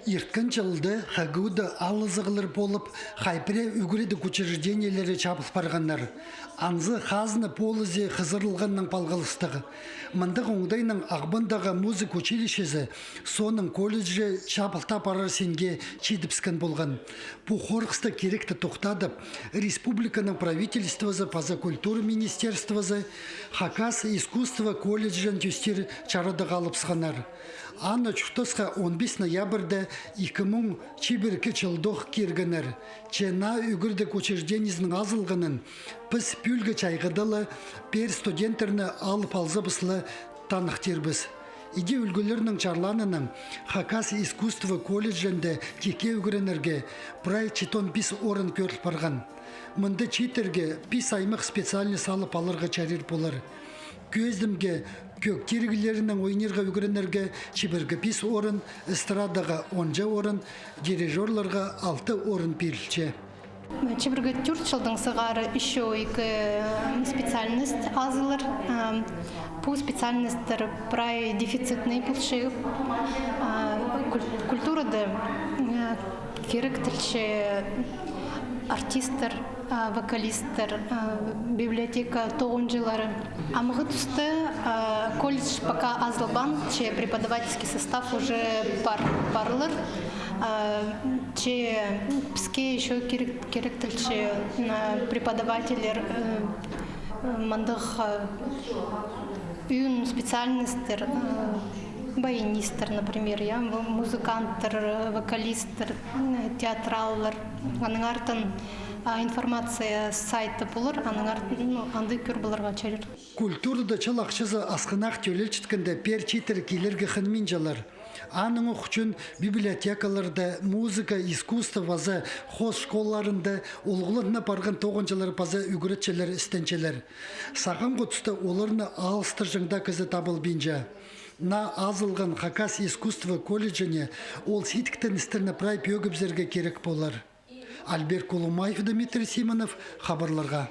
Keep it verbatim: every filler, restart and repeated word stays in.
Ирткен чылда ХГУ-да алызығлар полып, хай пірее ӱгредіг учреждениелері чабыл парғаннар. Анзы хазна полызы хызырылғаннаң палғалыстығ. Мындағ оңдайнаң Ағбандағы музыка училищезі, соонаң колледжі чабылта парар синге чидібіскен полған. Пу хорғыстығ киректі тохтадып, республиканың правительствозы паза культура министерствозы Хакас искусство колледжін тӧстир чарадығ алыбысханнар. Аны чуртасха он пис ноябрьда ікі муң чибіргі чылдох киргеннер. Че наа ӱгредіг учреждениезінің азылғанын піс пӱӱлгі чайғыда ла пеер студенттерні алып алзабыс ла таныхтирбыс. Іди ӱлгӱлернің чарланынаң Хакас искусство колледжінде тикке ӱгренерге прай читон пис орын кӧріл парған. Мында чииттерге пис аймах специальность алып аларға чарир полар. Кӧзідімге, кӧг тиріглерінең ойнирға ӱгренерге чибіргі пис орын, эстрадаға онҷа орын, дирижёрларға алты орын пирілче. Чибіргі тӧрт чылдаң сығара ещё ікі специальность азылар. Пу специальностьтер прай дефицитный полча. Культурада киректелче артисттер, вокалисттер, библиотека тоғынҷылары. Амғы туста колледж пока азылбаан, че преподавательский состав уже пар, парлар. Че піске ещё кирек, киректелче преподавательлер, мындағ ӧӧн специальностьтер, баянисттер, например, я, музыканттар, вокалисттер, театраллар. Аның артын информация сайты полар, аның артын, ну, анда кӧр поларға чарир. Культурада чыл ахчазы асхынах тӧлелчеткенде пеер чииттер килерге хынминчалар. Аның ох ӱчӱн библиотекаларда, музыка, искусство паза хоос школаларында улуғланып парған тоғынҷылар паза ӱгретчілер істенчелер. Сағам хоза туста оларны алыстырҷаң даа кізі табылбинча. Наа азылған Хакас искусство колледжіне ол сидіктеністерні прай пӧгібізерге кирек полар. Альберт Кулумаев, Дмитрий Симонов, хабарларға.